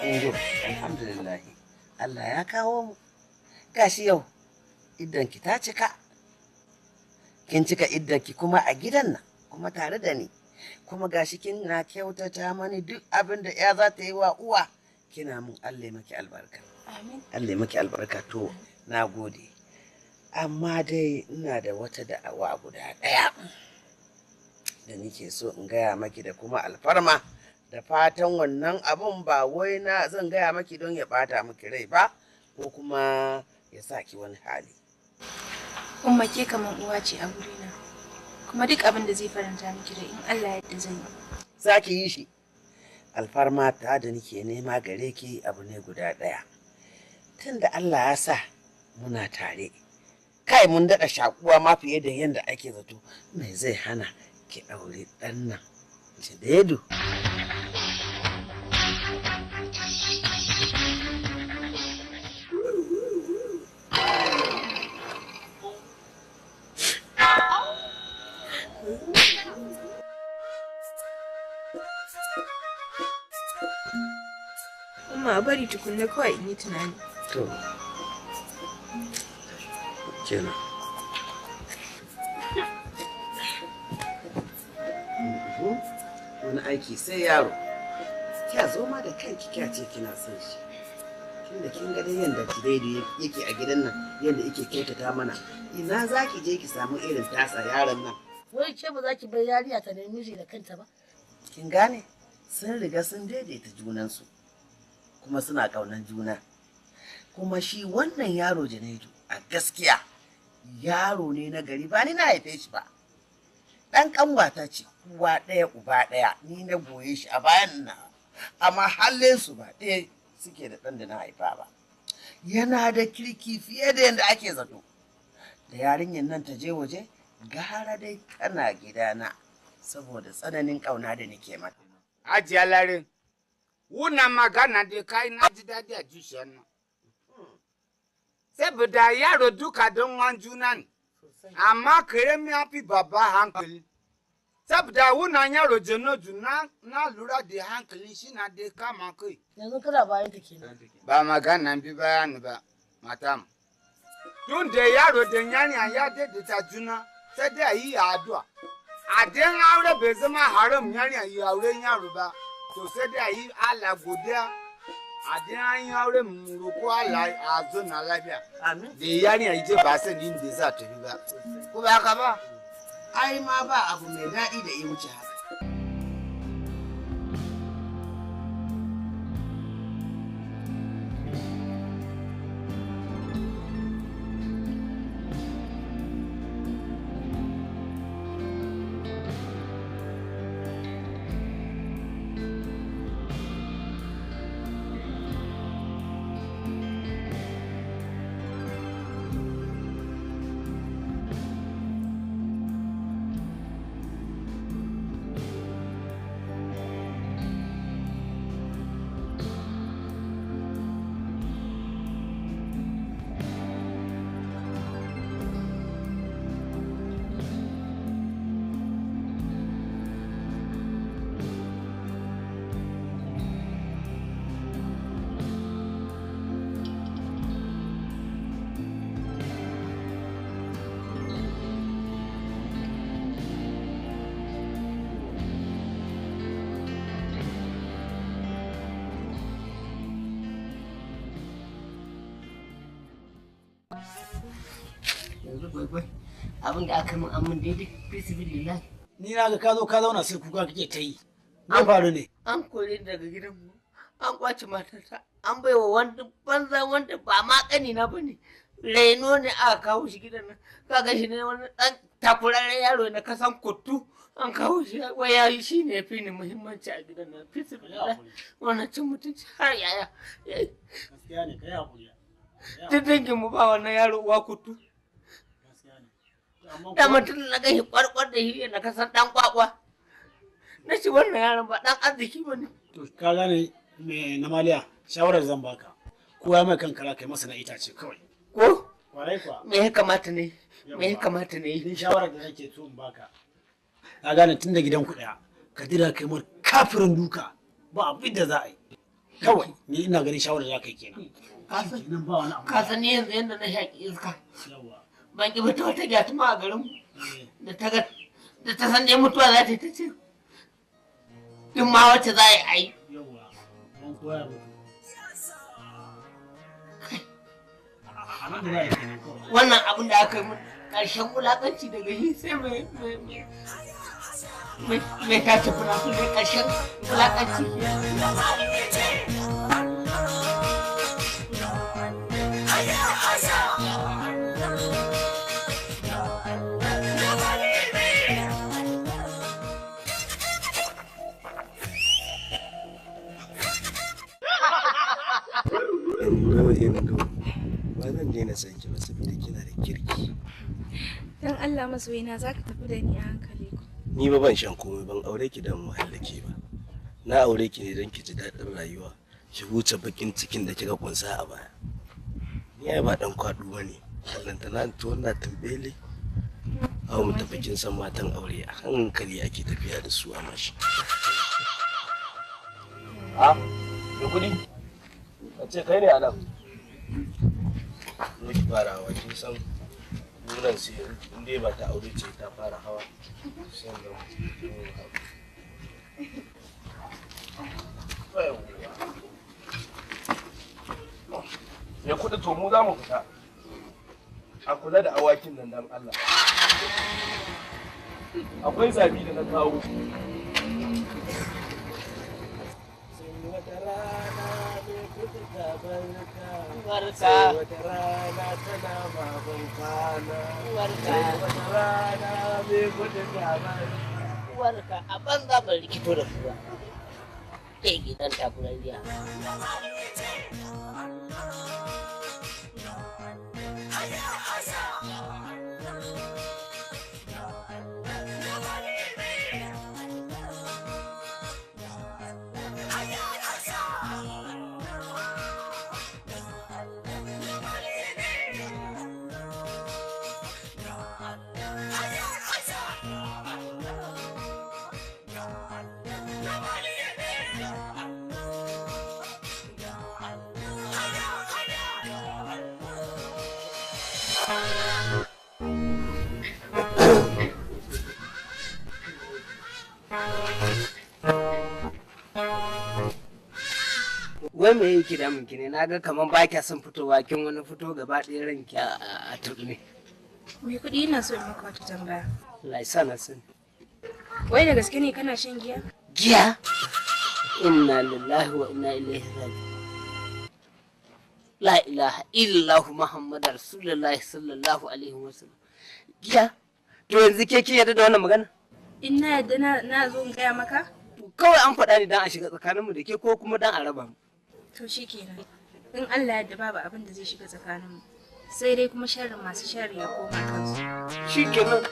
Indo, alhamdulillah. Allah ya kawo mu. Gashi yau iddanki ta cika. Kin cika iddanki kuma a gidan nan, kuma tare da ni. Kuma gashi kin na kyautata mani duk abin da ya za ta yi wa uwa. Kina mun Allah maki albarka. Amin. Allah maki albarka to na gode. Amma dai ina da wata da'awa guda ɗaya da nake so in gaya maki da kuma alfarma da fatan wannan abun ba wai na zan gaya maki don ya bata miki rai ba ko kuma ya sa ki wani hali. Umma ke kaman uwa ce a gurina. Kuma duk abin da zai faranta miki rai in Allah ya yarda zan yi. Za ki yi shi. Alfarma ta da nake nema gare ki abu ne guda ɗaya. Tunda Allah ya sa muna tare. Kai mun daɗa shakuwa ma fiye da yadda ake zato. Me zai hana ki aure ɗan nan Junaidu? Umma a bari tukunna kawai in yi tunani. To, kenan. Wani aiki sai yaro. Kya zo ma da kanki kya ce kina son shi. Tunda kin ga dai yanda Junaidu yake a gidan nan, yanda yake kyautata mana. Ina za ki je ki samu irin tasa yaron nan? Wai ke ba za ki bar yarinya ta nemi miji da kanta ba? Kin gane? Sun riga sun daidaita junansu. Kuma suna ƙaunan juna. Kuma shi wannan yaro Junaidu a gaskiya yaro ne na gari ba ni na haife shi ba. Ɗan ƙanwata ce uwa ɗaya uba ɗaya ni na goye shi a bayan na amma halinsu ba ɗaya suke da ɗan da na haifa ba. Yana da kirki fiye da yadda ake zato. Da yarinyar nan ta je waje gara dai tana gidana saboda tsananin ƙauna da nake mata. Hajiya Lare, wannan magana da kai na ji daɗi a zuciyar nan. Saboda yaro duka don wan juna ne, amma karami ya fi babba hankali. Saboda wannan yaro Junaidu na lura da hankali shi na da kama kai. Yanzu kana bayan ta kenan. Ba magana bi bayani ba, matam. Tun da yaro da yarinya ya daidaita juna, sai dai a yi addu'a. A den aure bai zama haram yarinya yi aure yaro ba, to sai dai a yi Allah godiya. A den an yi aure mu roko Allah a zauna lafiya. Amin. Da yarinya ita ba san inda za ta tafi ba. Ko ba haka ba? Ai ma ba abu mai daɗi da ya wuce haka. Yanzu gwaigwai abin da aka min an min daidai fisibilillahi. Ni na ga ka zo ka zauna sai kuka kake ta yi. Me faru ne? An kore ni daga gidanmu, an kwace matata, an baiwa wanda banza wanda ba ma ƙanina ba ne. Raino ne aka kawo shi gidan nan, ka ga shi ne wani ɗan takurarren yaro na kasan kuttu an kawo shi wai ya yi shi ne ya fi ni muhimmanci a gidan nan fisibilillahi. Wannan cin mutunci har yaya. Gaskiya ne kai hakuri. Duk danginmu ba wannan yaro uwa kuttu. Gaskiya ne. Amma Da mutum na gan shi kwarkwar da shi na kasan ɗan kwakwa. Na ce wannan yaron ba ɗan arziki ba ne. To ka gane me na maliya shawarar zan baka. Kowa mai kankara kai masa na itace kawai. Ko? Kwarai kuwa. Me ya kamata ne? Me ya kamata ne? Ni shawarar da nake so in baka. Ka gane tun da gidan ku ɗaya ka dira kai mar kafirin duka ba abin da za a yi. Kawai ni ina ganin shawarar da kai kenan. Kenan ba wani abu. Ka san ni yanzu yanda na shaƙi iska. Yawwa. Ban ki fita wata gyatuma a garin da ta ga da ta san dai mutuwa za ta yi ta ce duk ma wacce za a yi. Yawwa. Don kowa ya mutu. Abin da za a yi kenan kawai. Wannan abin da aka yi mun ƙarshen wulaƙanci daga shi sai mai mai mai tace fina-finai ƙarshen wulaƙanci. Indo indo ba zan daina son ki ba saboda kina da kirki. Dan Allah masoyina za ka tafi da ni a hankali ko. Ni ba ban shan komai, ban aure ki dan wahallake ba. Na aure ki ne don ki ji daɗin rayuwa, ki huce bakin cikin da kika kunsa a baya. Ni ai ba dan kwaɗo ba ne, ballantana to na tumbele. Awo mu tafi, kin san matan aure a hankali ake tafiya da su a mashi. A, da kuɗi? Ka ce kai ne a nan. Zo ki fara hawa, kin san nunan sai in dai ba ta aure ce ta fara hawa. Sai nan ya kuɗi to mu za mu fita. A kula da awakin nan dan Allah. Akwai zabi da na kawo. Wata rana mai kuɗi ta barka. Barka. Wata rana tana baban kwana. Barka. Wata rana mai kuɗi ta barka. Uwarka a banza ban rikito da su ba. Ɗaya gidan takurariya. Wai me yake damun ki ne? Na ga kaman ba kya son fitowa, kin wani fito gaba ɗaya ranki a turɓune. Mai kuɗi, ina so in maka wata tambaya. Allah ya sa na sani. Wai da gaske ne kana shan giya? Giya? Inna lillahi wa inna ilaihi raji'un. La ilaha illallah Muhammadu Rasulullahi sallallahu alaihi wasallam. Giya? To yanzu ke kin yarda da wannan magana? In na yadda na zo in gaya maka? Kawai an faɗa ne dan a shiga tsakaninmu da ke ko kuma dan a raba mu. To shikenan. In Allah ya yarda babu abin da zai shiga tsakaninmu. Sai dai kuma sharrin masu sharri ya koma kansu. Shikenan.